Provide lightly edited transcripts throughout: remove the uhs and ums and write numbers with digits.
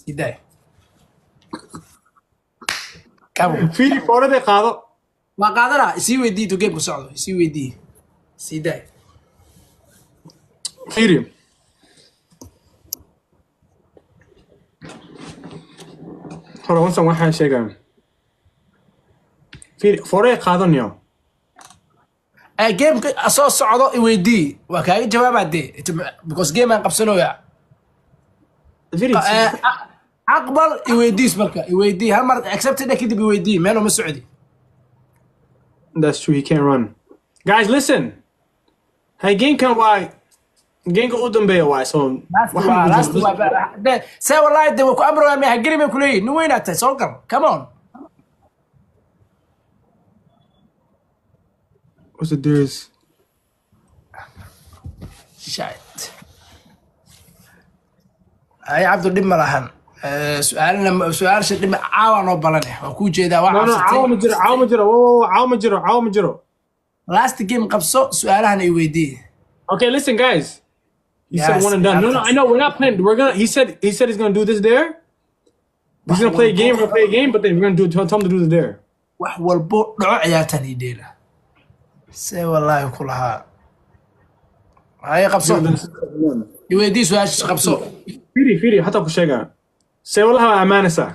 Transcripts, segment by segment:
Sii daay. Kabo. Fiiri, foorada qaado. Waa qaadanaa. Isii weydii intuu game-ku socdo. Isii weydii. Sii daay. Fiiri. Hore wansan waxaan sheegaa. Fiiri, foorada qaadanayo. Ee, game-ka soo socdo i weydii, waa kaaga jawaabaa dee, because game aan qabsanooya. Fiiri. Ee, aqbal i weydiis marka, i weydii hal mar, accepted kadib i weydii, meel uma socdi. That's true, he can't run. Guys, listen. Hey, game-kan waa game-ka u dambeeya waay, so Last waxaan waa ku last waa de see wallahi de way ku amrayaan, ma hageli bay kuleeyihin, nin weynaad tahay, soo gal, come on. What's the there's Shit. Ay Cabdu, dhib ma lahan. Eh, su-aalna su-aalsha dhib caawa noo balane, waa kuu jeedaa, waa No, no, cabsatay. Caawa ma jiro, caawa ma jiro, wo wo wo, caawa ma jiro, caawa ma jiro. Last game qabso, su-aalahan ay weydii. Okay, listen, guys. He said Yes, one and done. No, I know we're not playing. We're gonna. He said he's gonna do this there. He's gonna play a game. We're gonna play a game, but then we're gonna do. Tell him to do this there. Wax walbo dhaco, ciyaartan ii dheela, see wallaahi ku lahaa, haye, qabso, i weydii su-aasha, qabso. Fiiri, fiiri, hataa ku sheegaa. See wallahi waa ammaanaysaa.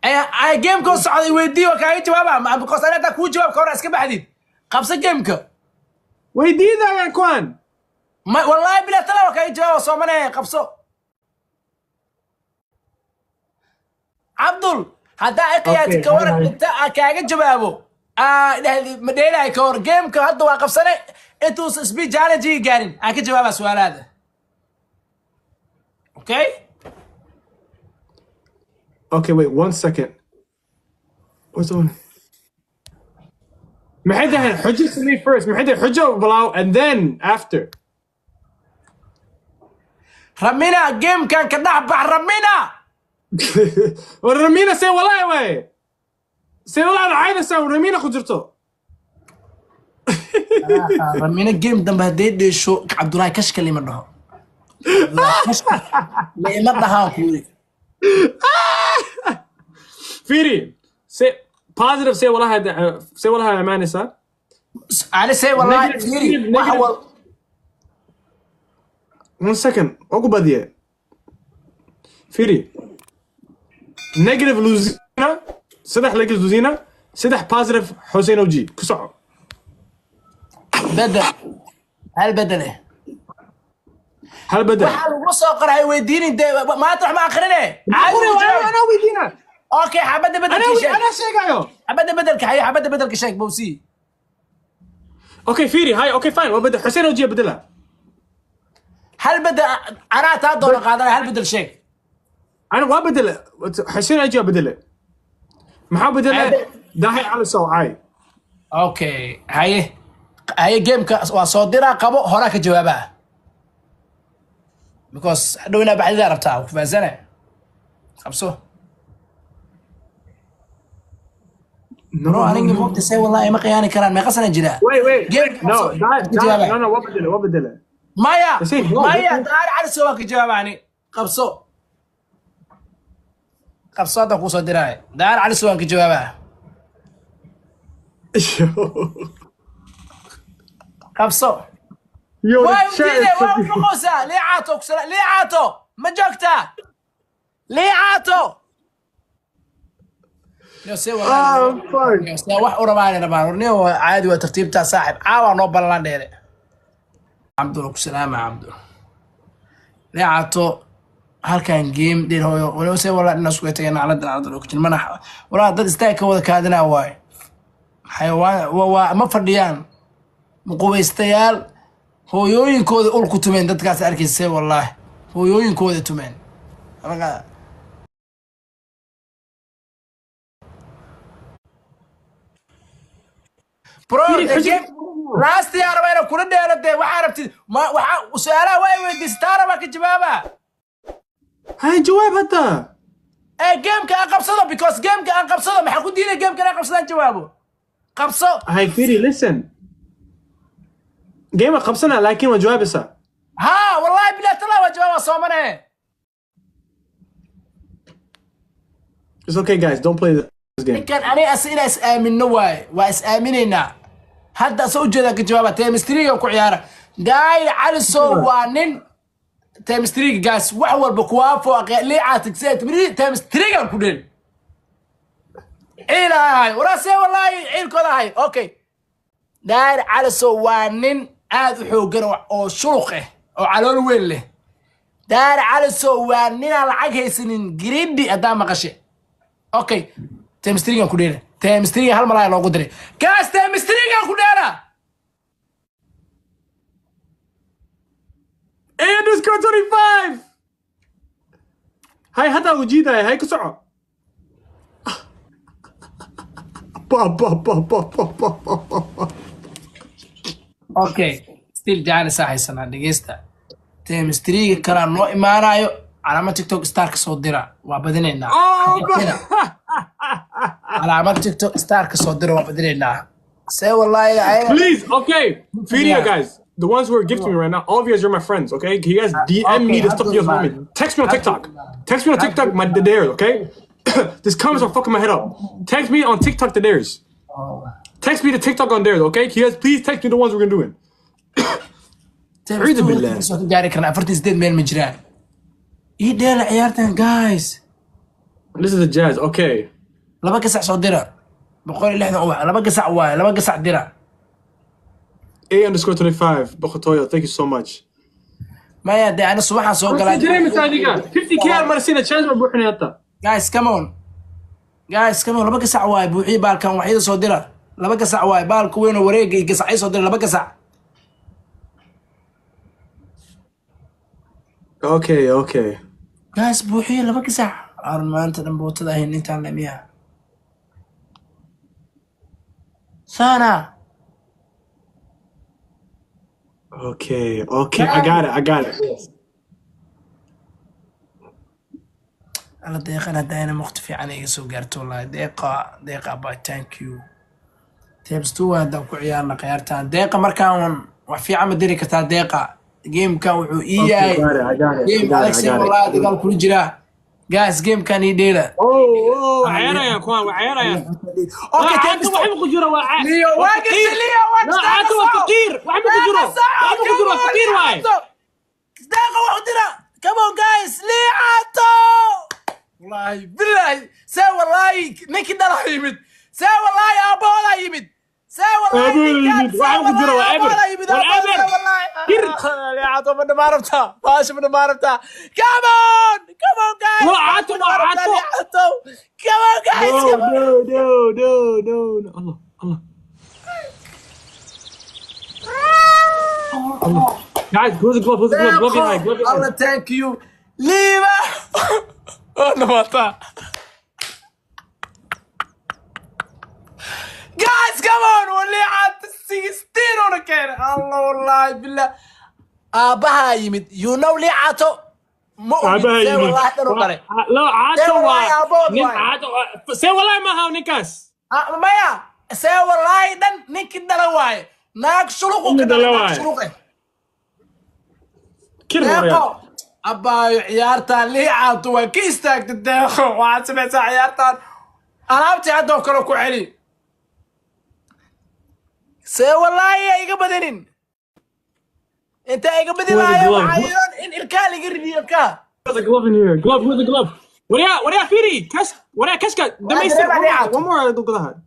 Ay, game-koo socda i weydii, waa kaaga jawaaba, because ani haddaa kuu jawaab ka hor iska baxdid. Qabso game-ka. Weydiidayaan kuwan. Ma wallaahi bilaa tala, waa kaaga jawaaba, soomane, qabso Cabdul. Haddaa ay qiyaati Okay, ka waran hay. Inta aan kaaga jawaabo aa dhahdi ma dheelahay ka hor game-ka, hadda waa qabsane, intuusan speed challenge gaarin aan ka jawaaba su-aalaada, okay? Okay, wait one second. What's the one? Maxay tahay xujo samee first. Maxay tahay xujo bilaaw and then after. Ramina, game-kan ka dhex bax, Ramina. War Ramina, say wallahi way. Say wallahi caynaysaa Ramina ku jirto. Ramina game dambe hadday dheesho, Cabdulaahi Kashka lima dhaho. Cabdulaahi Kashka lima dhahaan kuuri. Fiiri. Say positive, say wallahi, say wallahi ammaanaysaa. Ani say wallahi Negative, fiiri negative. Wax wal One second. Waa ku badiye. Fiiri. Negative Luzina, saddex negative Luzina, saddex positive Hussein OG. Ku soco. Bedel, hal bedele. Hal bedel. Waxaa lagu soo qoray weydiinin dee, maanta wax ma akhrine, caadi ugu jawaab. Anaa weydiina. Okay, xabadda bedelka sheeg. Anaa sheegayo. Xabadda bedelka haye, xabadda bedelka sheeg, bowsi. Okay, fiiri, hay, okay, fine. Waa bedel. Hussein OG bedela. Hal bedel anaa taa doona qaadanaya, hal bedel sheeg. Ana waa bedele. Hussein OG bedele. Maxaa bedele? Daahir Cali Sow ay. Okay, haye haye, game-ka waa soo diraa, qabo, horaa ka jawaabaa, because hadhow inaa baxdidaa rabtaa, ku fahansane, qabso. No, Bro, aniga moogta, say wallahi ima khiyaani karaan, meeqa sana jiraa? Wait, wait. Game-ka No, qabso, Daahir, ka jawaabaa. no, waa bedele, waa bedele. Maya. Hussein, no, Maya, Daahir Cali Sow waa ka jawaabani, qabso, qabso, hadda kuusoo diraay, Daahir Cali Sow waan ka jawaabaa. Qabso. Yo, the waa chat diiday is waa ufoqosaa. Liicaato kusala, liicaato ma joogtaa, liicaato? Yo, see Ah, wallahi fuck. Yo, see wax u rabaan rabaan warniyo, caadi waa, tartiibtaa saaxib, caawa noo ballan dheere. Cabdul ku salaama, Cabdul. Liicaato halkan game dheer hooyo walow, see wallahi dhinac isku tagay, naclada naclada loo kujin mana walaa, dad istaag ka wada kaadinaa waaye, xayawaan waa ma fadhiyaan, muqubaystayaal, hooyooyinkooda ul ku tumeen dadkaas arkaysa, wallaahi hooyooyinkooda tumeen. Marka bro, Fiiri, the game last year raba inaan kula dheelo dee, waxaa rabtid ma waxaa su-aalaha waa weydiisataa, rabaa ka jawaaba. Hay, jawaab hadda. Ee, game-ka aan qabsado, because game-ka aan qabsado, maxaa ku diiday game-ka inaan qabsadaan jawaabo? Qabso. Hay, fiiri, listen. Game qabsana, laakiin waa jawaabaysaa. Ha, wallahi bilah tala, waa jawaaba, soomane. It's okay, guys. Don't play this game. Ninkan aniga ase inaa is aaminno waaye, waa is aaminaynaa. Hadda ase ujeedaa ka jawaaba times three-ga ku ciyaara. Daahir Calisow waa nin times three-ga, guys, wax walba kuwaafo liicaatag times three-gan ku dhel ciil ahay waraasee, wallaahi ciilkooda ahay. Okay, Daahir Calisow waa nin aad u xoogan oo shuluq ah oo calool weyn leh. Daahir Calisow waa ninaan lacag haysanin, greedy haddaa maqashe. Okay, times three-gan ku dheela, times three-ga hal malaya loogu diray, guys. Times three-gan ku dheela. A_25. Hay hadda ujiidaya, hay ku soco. Ba ba ba ba ba ba ba ba. Okay, still chance haysanaa. Dhegeysta, times three-ga kalaa noo imaanayo. Calaamad TikTok star ka soo dira, waa badinaynaa. Oh, Calaamad TikTok star ka soo dira, waa badinaynaa. See wallahi ayaga. Please, okay. Video, Yeah. guys. The ones who are gifting me right now, all of you guys are my friends, okay? Can you guys DM me the stuff you guys want me? Text me on TikTok. Text me on TikTok, my the dares, okay? These comments are fucking my head up. Text me on TikTok the dares. Text me the TikTok on dares, okay? Can you guys please text me the ones we're gonna do it? Times Ciidu two billah. soo ka gaari karnaa, 48 meel ma jiraan. Ii dheela ciyaartan, guys. This is the jazz, okay. Laba gasac soo dira, 160 ubax, laba gasac waaye, laba gasac dira. A_25, Bokotoyo, thank you so much. Maya dee, ana subaxaan soo galaa. 50K marsiina chance ma buuxinay hadda. Guys, come on, guys, come on. Laba gasac waaye, buuxiye baalkan, waxyada soo dira. Laba gasac waaye, baalka weyn oo wareega iyo gasacyo soo dira, laba gasac. Okay. Guys, buuxiye laba gasac. Arun maanta dhan bootada ahayn intaan lemiya sana. Okay, I got it, I got it. Alla deeqan haddayna waqti fiican iga soo gaarto, wallahi deeqa, deeqa abaa, thank you. Times two haddaan ku ciyaarna ciyaartaan, deeqa markaan wax fiican ma diri kartaa? Deeqa, gamekan wuxuu ii Okay, yahay got it, I got it, I game got it, adag. I See got it. wallahi dagaal kula jira, guys, gamekan ii dheela. Oh, ciyaarayaan kuwaan, waa ciyaarayaan. Okay, times Caatu waxba ku jiro, waa Leo, waa gashay, Leo, waa La, Caatu waa faqiir, waxba ku jiro, waxba ku jiro, waa faqiir waaye. Deeqa wax u dira. Come on, guys, liicato. Wallahi billahi, see wallahi ninkii dhala yimid, see wallahi aabbahoodaa yimid, see wallahi Aabbahooda ninkaan, yimid, see waxba ku jiro, wallahi waa eber. aabbahoodaa yimid, Waa aabbahooda eber. wallahi. Kir. Liicato ma dhamaan rabtaa? Baasha ma dhamaan rabtaa? Come on, come on, guys. Waa Caato, ma waa dhamaan rabtaa, Caato. Liicato? Come on, guys, No, come on. no, no, no, no, no. Allah, Allah. Allah. Guys, close the glove, close the glove, glove behind, glove behind. Allah, thank you. Liiba waa dhamaata. Guys, come on. Waliicad 16 una keenay. Allah, wallahi billah, aabbahaa yimid, you know, liicato ma ogid. Aabaha See yimid. wallahi dhan u dhalay. La, See Caato wallahi waa aabahood nin waaye. Caato see wallahi maaha ninkaas. Ah, maya, see wallahi dhan ninkii dhala waaye, naag shuluqu ka Ninkii dhalay dhala naag waaye. shuluqe. Kir Deeqo waryaa. Abbaayo, ciyaartaan liicaato waa ka istaagta. Deeqo, waxaad samaysaa ciyaartaan alaabtii haddoo kale ku celi. See wallaahi ya iga badanin intaa iga badin Where the lahayo glove? waxaa iidan in ilkaha laga ridiyo ilkaha. Where's the glove in here? Glove, where's the glove? Waryaa, waryaa, fiiri, kash, waryaa, kashka, dhamaystir. dareemaa One more, liicato. one more gudaha. One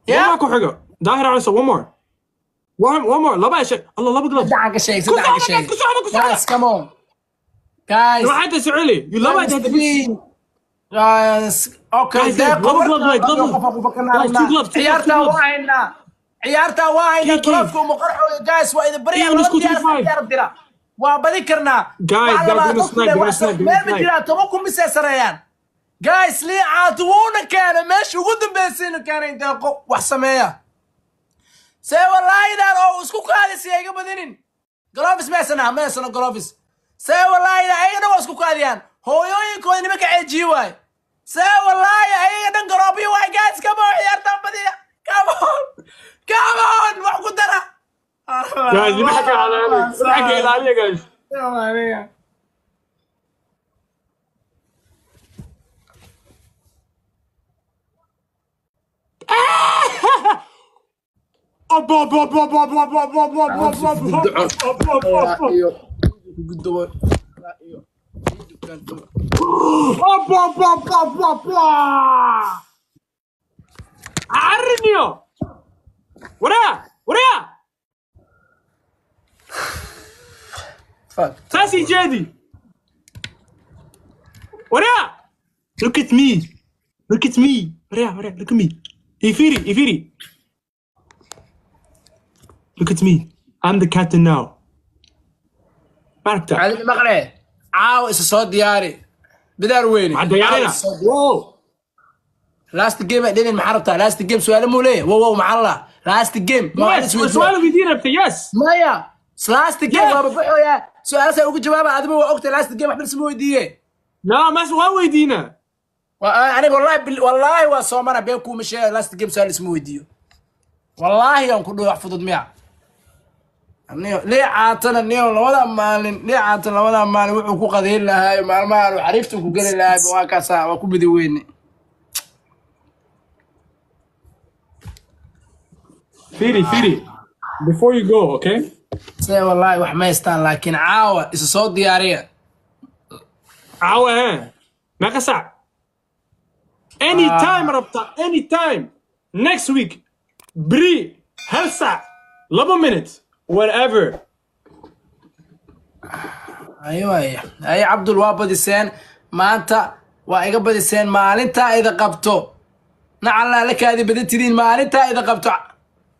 Ya more ku xigo. Daahir Caliso, one more. One more. Laba shay. Allah, laba glove. Saddex ka sheeg, Ku saddex ka socda, sheeg. ku socda, ku socda. Guys, come on, guys. Waxaad socoli. You laba Times hada. three. Guys, okay, Guys, deeqo laba glove, markaan glove, glove. qof ku fakarnaa Guys, two rabnaa. gloves, two gloves, two Ciyaartaa gloves. waa haynaa, ciyaartaa waa haynaa. KK. Galoofka uma qarxooyo, guys, waa idin baryaa. Iyo Laba isku diyaar, 25. diyaar dira, waa badin karnaa. Guys, Waxaa guys, labaa we're gonna dadku snipe, leh we're gonna wax snipe, we're meel gonna ma snipe. jiraan, 10,000 misay sareeyaan. Guys, liicaatu wuuna keenay meesha ugu dambeysaynu keenay. Deeqo wax sameeya. See wallaahidan oo isku kaadisiya iga badinin. Gloves meesana, meesana gloves. See wallaahi ayaga dhan waa isku kaadiyaan, hooyooyinkooda nimanka ceejiyi waay. See wallaahi ayaga dhan garoobiyo waay. Guys, come on, ciyaartaan badiya. Come on, come on, wax ku dara. Guys, libaaxa ka ilaaliya. Libaaxa ka ilaaliya, guys. Bo bo bo bo bo bo bo bo bo bo bo bo bo bo bo. Iyo gudobo iyo. Bo bo bo bo bo bo. Arniyo. Waraa, waraa. Fuck. Saasi jeedi. Waraa. Look at me. Look at me. Waraa, waraa, look at me. Ifiri, ifiri. Look at me. I'm the captain now. Maaragta. Cali maqle, caawa isa soo diyaari, bidaar weyne. Maxaa diyaarina? Caawa isa soo diyaari. Wow. Last game ay dhelin, maxaa rabtaa? Last game su'aalo muu leeyahay? Wow wow, maxaa la last game ma wax Yes, isweydiiyaa? su'aal weydiin rabta, yes. Maya, last game. Yes. Waaba baxooyaa, su-aalasaa ugu jawaaba. Adiba waa ogtay last game waxba isma weydiiye. No, ma su'aal weydiina. Aniga wallahi wallahi waa soomana, been kuuma sheegay. Last game su-aal isma weydiiyo, wallahi aan ku dhaho. Wax fudud miya? Niyo lii caatana, niyo labada maalin, lii caatan labada maalin wuxuu ku qadayn lahaayo, maalmahan uu xariifta ku geli lahaay, waa kaasaa, waa ku bidi weyne. Firi, Firi. Before you go, okay? Se wallahi wax ma haystaan, laakiin caawa isa soo diyaariya. Caawa, eh? Meeqa saac? Anytime rabta, anytime. Next week. Bri, hal saac, 2 minutes, whatever. Ayo ay ay, Cabdul, waa badiseen maanta, waa iga badiseen. Maalintaa ida qabto, nacallaa la kaadi badantidiin. Maalintaa ida qabto,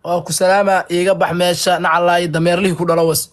waa ku salaama. Iiga bax meesha, nacallaa iyo dameerlihii ku dhalo was.